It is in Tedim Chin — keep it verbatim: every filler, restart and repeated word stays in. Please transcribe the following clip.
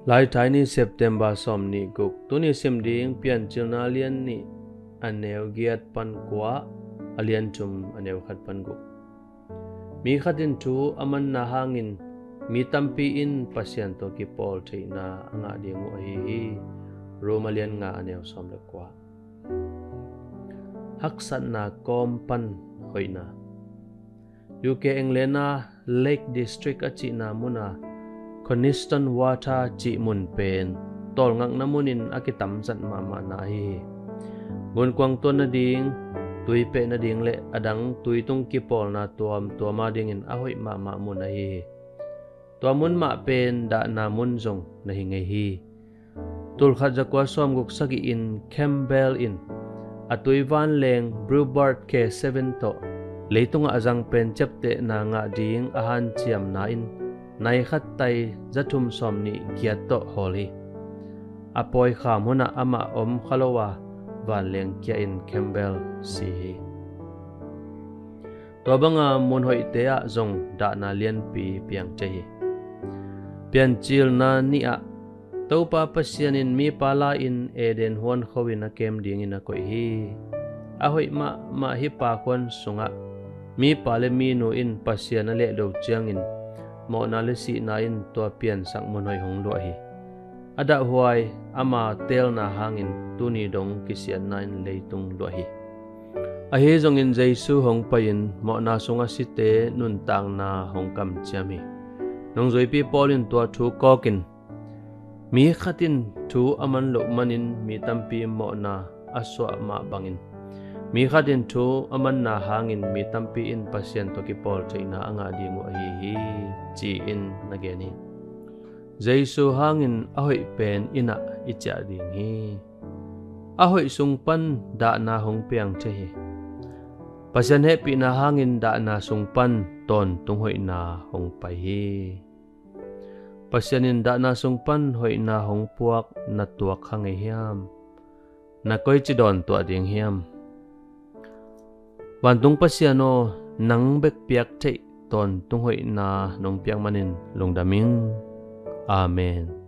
Laithai ni, September sawm nih guk. Tuni sim ding Piancilna a lian nih, a neu giat pan kua, a lian thum a neu khat pan guk. Mi khat in thu a manna hangin mi tampi in Pasian tawh kipawl theihna a ngah ding uh ahi hi. Rom a lian nga a neu sawm le kua. Haksatna kawm pan hoihna. U K England a Lake District a cihna muna Coniston Water cih mun pen tawlngakna munin a kitamzat mahmahna ahi hi. Gunkuang tuan nading, tui peh nading le a dang tui tung kipawlna tuamtuam a dingin a hoih mahmah mun ahi hi. Tua mun mah pen dahna mun zong na hi ngei hi. Tulkhat zakua sawmguk sagih in Campbell in a tui vanleng Bluebird K seven tawh leitungah a zang pen ciaptehna ngah ding a hanciamna in nai khat tai zathum sawmnih giat tawh hawl hi. A pawi kham hunah amah om kha lo a, vanleng kia in Campbell si hi. Tua banga mun hoihte ah zong dahna lianpi piang thei hi. Piancilna nih ah Topa Pasian in mipa la-in Eden huan kho in a kem dingin a koih hi. A hoih mahmah hih pakuan sungah mipa le minu in Pasian a lehdo ciangin mawhna le sihna in tua piansak mun hoih hong luah hi. A dahhuai ama teelna hangin tuni dong kisiatna in leitung luah hi. Ahi zongin Jesu hong pai-in mawhna sung a site nuntakna hong kamciam hi. Nungzuipi Paul in tua thu kawkin, mi khat in thu a man loh manin mi tampi mawhna a suah mah bangin mi khat in thu a manna hangin mi tampi in Pasian tawh kipawl theihna a ngah ding uh ahi hi, ci-in na gen hi. Jesu hangin a hoih pen innah i ciah ding hi. A hoih sung pan dahna hong piang thei hi. Pasian hehpihna hangin dahna sung pan tawntung hoihna hong pai hi. Pasian in dahna sung pan hoihna hong puak na tuak kha ngei hiam? Na koici dawntuah ding hiam? Vantung Pasian aw, nang bek piak theih tawntung hoihna nong piak manin lungdam ing. Amen.